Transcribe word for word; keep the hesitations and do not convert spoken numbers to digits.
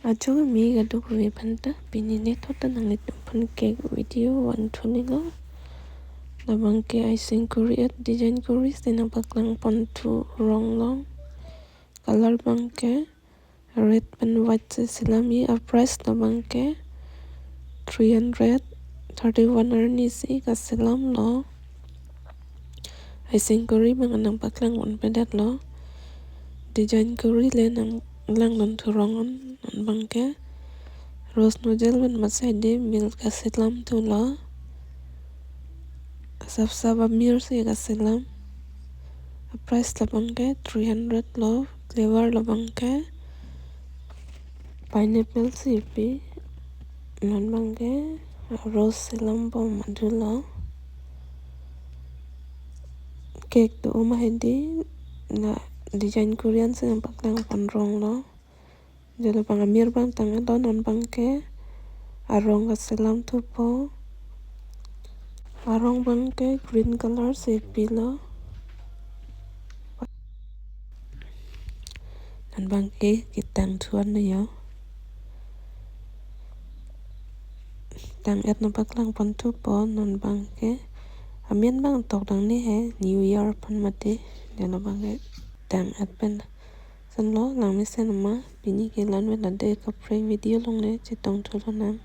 Ajo kami kadokave aphanta, pini nethot ta nanglitum aphan cake video van thunilo. Labang ke icing kori et design kori si nangpaklang ponthu rong lo. Color abang ke red pen white si selam, a price labang ke three hundred thirty-one arni si kaselam lo. Icing kori abang nangpaklang ponpe det lo. Design kori le nanglang ponthu rong non, non abang ke rose nozzle pen masai de milk kaselam thu lo. Sapsap amir si kaselam. Price labang ke three hundred lo. Flavor labang ke pineapple si pi. Non abang ke rose selam bom adhu lo. Cake do-o ma hedi, la design kori an si nangpaklang pon rong lo. Jo labang amir abang tang et lo, non abang ke arong kaselam thupo. Arong abang ke green color si pilo. Non abang ke ketang thu an lo jo. Tang et nangpaklang ponthupo, non abang ke amen abang tok dang ni he, New Year aphan mati. Jo labang ke tang et pen. Lason lo, langmesen ma, pini ke la-an vet, lade kaprek video along le chetong thu lonang.